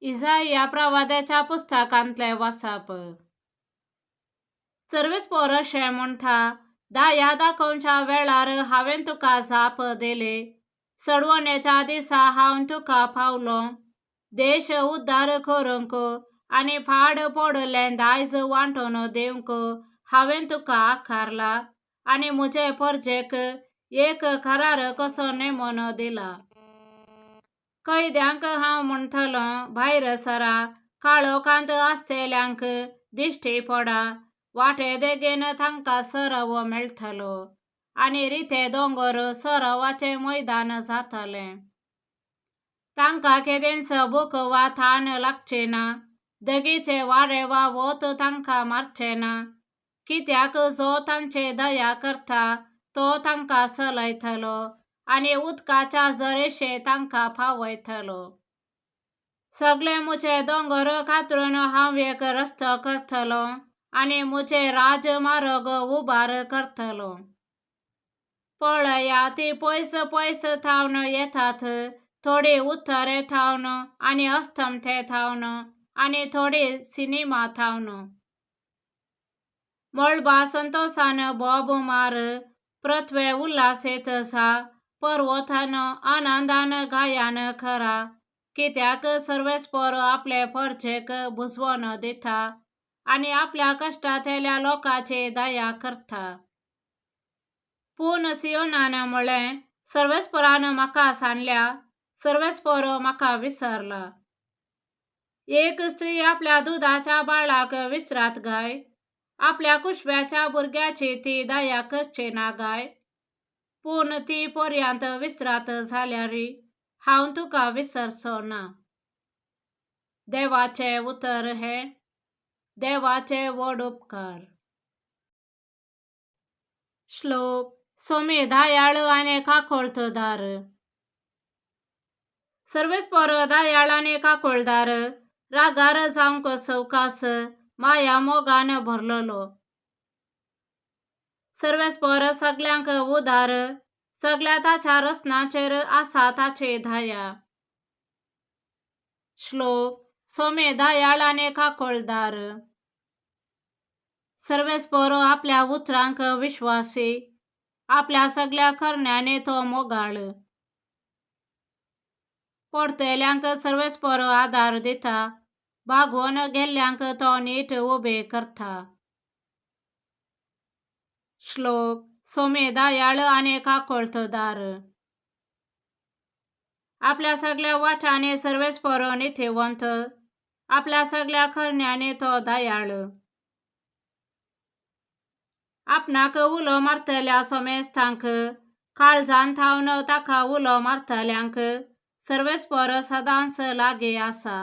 इजाया प्रवाद्याच्या पुस्तकांतलें वाचप. सर्वेस्पोर अशें म्हणटा, दया दाखोवच्या वेळार हांवें तुका जाप दिली, सोडवणेच्या दिसा हांव तुका पावलो. देश उद्धार करूंक आनी पाड पडिल्लें दायज वांटून दिवंक हांवें तुका आकारला आनी म्हजे परजेक एक करार कसो नेमून दिला. कैद्यांक हांव म्हणटलों, भायर सरा. काळोखांत आसतल्यांक दिश्टी पडा. वाटे देगेन तांकां सराव मेळटलो आनी रिते दोंगर सरावाचें मैदान जातलें. तांकां केदेंच भूक वा तान लागची ना, दगीचें वारें वा वत तांकां मारचें ना. कित्याक जो तांचे दया करता तो तांकां चलयतलो आनी उदकाच्या झरेशें तांकां पावयतलो. सगळे म्हजे दोंगर कातरून हांव एक रस्तो करतलों आनी म्हजे राजमार्ग उबार करतलों. पळया, ती पयस पयस थावन येतात, थोडी उत्तरे थावन आनी अस्तमते थावन आनी थोडी सिनेमा थावन. मळबा संतोसान बोब मार, पृथ्वे उल्हासेत जा, पर्वतान आनंदान गायन करा, कित्याक सर्वेस्पोर आपले परजेक बुजवण दिता आनी आपल्या कश्टांतल्या लोकांची दया करता. पूण सियोनान म्हळें, सर्वेस्पोरान म्हाका सांडल्या, सर्वेस्पोर म्हाका विसरला. एक स्त्री आपल्या दुदाच्या बाळाक विसरात गाय, आपल्या कुशव्याच्या भुरग्याची ती दया करची ना गाय? पूण ती पर्यंत विसरात जाल्यार हांव तुका विसरचो ना. देवाचें उतर हें. देवाचे व्हड उपकार. श्लोक. सोमी दयाळ आनी काकोळतदार. सर्वेस्पोर दयाळ आनी काकोळदार, रागार जावंक सवकास, माया मोगान भरलेलो. सर्वेस्पोर सगल्यांक उदार, सगल्या ताच्या रचनाचेर आसा ताची दया. श्लोक. सोमे दयाळ आनी काकोळदार. सर्वेस्पोर आपल्या उतरांक विश्वासी, आपल्या सगल्या करण्यांनी तो मोगाळ. पडटल्यांक सर्वेस्पोर आदार दिता, बागोवन गेल्ल्यांक तो नीट उबे करता. श्लोक. सोमे दयाळ आनी काकोळतदार. आपल्या सगल्या वाटांनी सर्वेस्पोर नितीवंत, आपल्या सगल्या करण्यांनी तो दयाळ. आपणाक उलो मारतल्या सोमेस्तांक, काळजान थावन ताका उलो मारतल्यांक सर्वेस्पोर सदांच लागीं आसा.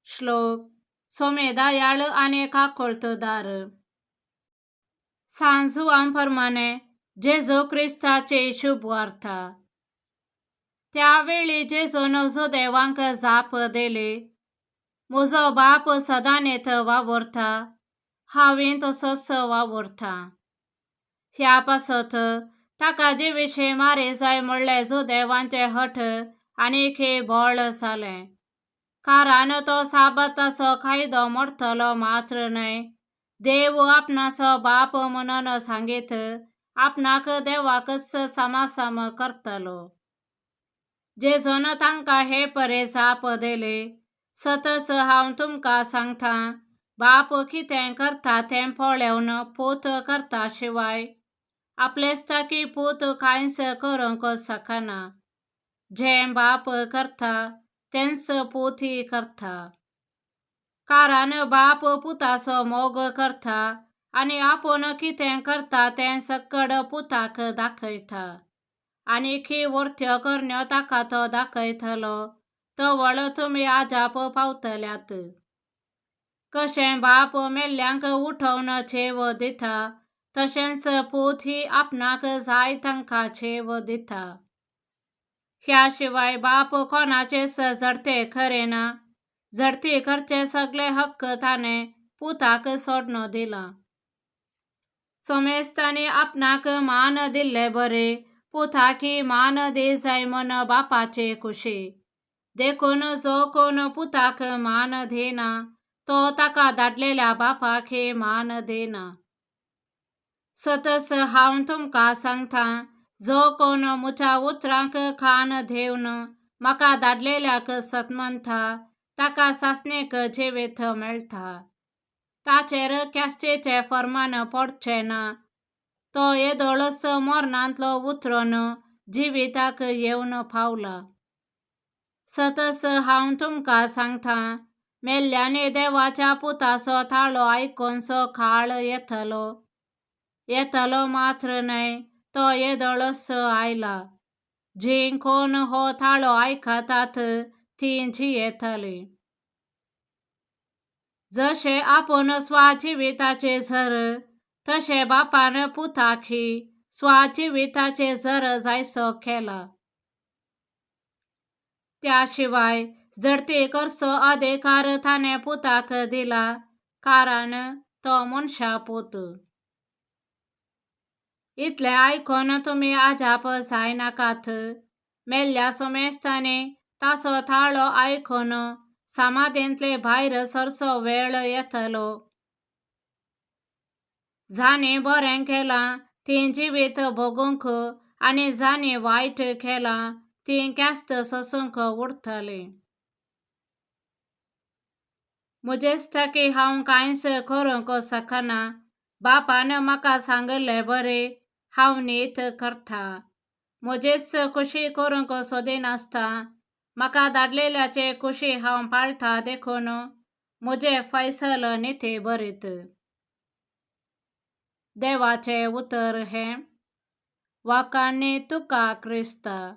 श्लोक. सोमे दयाळ आनी काकोळतदार. सांत जुवान प्रमाणे जेजू क्रिस्ताची शुभवार्ता. त्यावेळी जेजून जुदेवांक जाप दिली, म्हजो बाप सदांच वावुरता, हांवूय तसोच वावुरता. ह्या पासत ताका जिविशीं मारी जाय म्हणलें जुदेवांचें हट आनीकय बळ जालें, कारण तो साबाताचो कायदो मोडटलो मात्र न्हय, देव आपणाचो बाप म्हणून सांगीत आपणाक देवाकच सामासम करतलो. जेजून तांकां हे परे जाप दिली, सतच हांव तुमकां सांगता, बाप कितें करता तें पळोवन पूत करता शिवाय आपलेच ताकी पूत कांयच करूंक शकना. जें बाप करता तेंच पूतय करता. कारण बाप पुताचो मोग करता आनी आपूण कितें करता तें सकड पुताक दाखयता, आनीकय व्हडत्यो करण्यो ताका तो दाखयतलो, तवळ तुमी अजाप पावतल्यात. कशें बाप मेल्ल्यांक उठोवन चेव दिता, तशेंच पूतय आपणाक जाय तांकां चेव दिता. ह्या शिवाय बाप कोणाचेच झडते करिना, झडती करचे सगळे हक्क ताणें पुताक सोडून दिला. सोमेस्तांनी आपणाक मान दिल्ले बरे पुताकय मान दी जाय म्हूण बापाची खुशी. देखून जो कोण पुताक मान दिना तो ताका धाडलेल्या बापाकय मान दिना. सतस हांव तुमकां सांगता, जो कोण म्हज्या उतरांक कान दिवन म्हाका धाडलेल्याक सत मानता ताका सासणीक जिवीत मेळटा. ताचेर ख्यास्तीचें फर्मान पडचें ना. तो येदोळच मरणांतलो उतरून जिविताक येवन पावला. सतस हांव तुमकां सांगता, मेल्ल्यांनी देवाच्या पुताचो ताळो आयकुचो काळ येतलो. येतलो मात्र न्हय, तो येदोळच आयला. जीं कोण हो ताळो आयकतात तीं जियेतलीं. जशें आपूण स्वजिविताचें झर, तशें बापान पुताकय स्वजिविताचें झर जायसो केला. त्या शिवाय झडती करचो अधिकार ताणें पुताक दिला, कारण तो मनशापूत. इतलें आयकून तुमी अजाप जायनाकात. मेल्ल्या समेस्तांनी ताचो ताळो आयकून समाधींतले भायर सरचो वेळ येतलो. जांणी बरें केलां तीं जिवीत भोगूंक आनी जांणी वायट केलां तीं ख्यास्त सोंसूंक उरतलीं. म्हजेच हांव कांयच करूंक शकना. बापान म्हाका सांगिल्ले बरी हांव नीत करता. म्हजेच खुशी करूंक सोदिनासता म्हाका धाडलेल्याचे खुशी हांव पाळटा, देखून म्हजें फैसल निती बरीत. देवाचें उतर हें. वाखाणणी तुका क्रिस्ता.